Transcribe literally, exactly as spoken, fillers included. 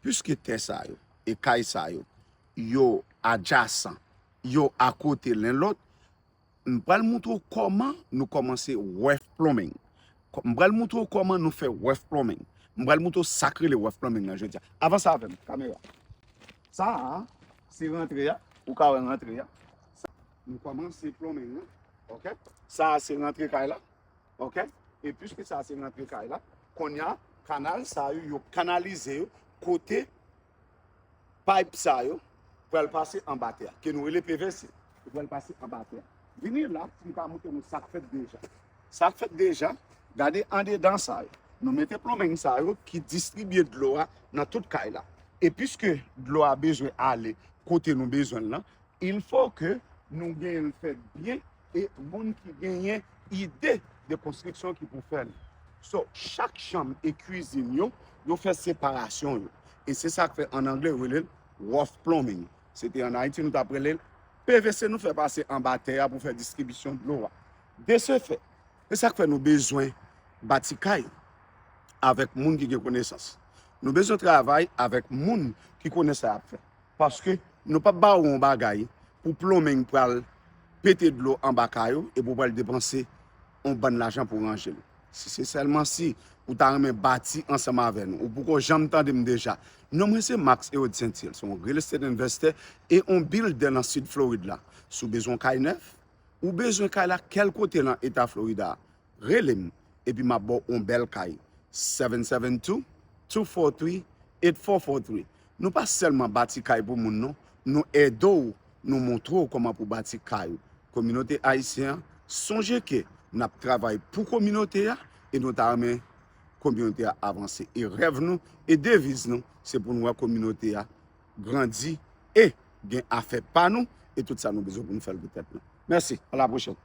Piske tè sa yo e kay sa yo, yo adjasan, yo akote len lòt, m pral montre w kòman nou kòmanse rough plumbing. M pral montre w kòman nou fè rough plumbing. M pral montre w sa k rele rough plumbing nan jodi a. Avanse avè m, kamera. Sa a, se rantre a. Ou ka wè rantre a. Sa, nou kòmanse plumbing nan. Ok? Sa a, se rantre kay la. Ok? E piske sa a, se rantre kay la, kounye a, kanal sa yo, yo kanalize yo kote pipe sa yo pral pase anba tè a, ke nou rele P V C. Yo pral pase anba tè a. Vini la, m ka montre nou sa k fèt deja. Sa k fèt deja, gade andedan sa yo. Nou mete plumbing sa yo ki distribye dlo a nan tout kay la. E piske dlo a bezwen ale kote nou bezwen l lan, il faut que nou genyen l fèt byen e moun ki genyen ide de konstriksyon ki pou fè l. So, chak chanm e kwizin yo, yo fè separasyon yo. E se sa k fè an anglè yo rele l rough plumbing. Se te an Ayiti nou t ap rele l P V C nou fè pase anba tè a pou fè distribisyon dlo a. De ce fait, se sa k fè nou bezwen bati kay avèk moun ki gen konesans. Nou bezwen travay avèk moun ki konnen sa y ap fè. Paske nou p ap ba w yon bagay pou plumbing pral pete dlo anba kay ou epi w pral depanse yon bann lajan pou ranje l. Si se sèlman si ou ta renmen bati ansanm avè nou, ou poko janm tande m deja. Non mwen se Max Herod Saint-Hilaire, se yon real estate investor e yon builder nan Sid Florid la. Si w bezwen yon kay nèf, ou bezwen kay la kèl kote nan eta Florida a, rele m, epi m ap ba w yon bèl kay. Seven seven two, two four three, eight four four three. Nou pa sèlman bati kay pou moun non, nou ede w, nou montre w kòman pou bati kay ou. Kominote ayisyen an, sonje ke n ap travay pou kominote a e nou ta renmen kominote a avanse. E rèv nou e deviz nou, se pou nou wè kominote a grandi e gen afè pa nou e tout sa nou bezwen pou nou fè l pou tèt nou. Mèsi, a la pwochèn.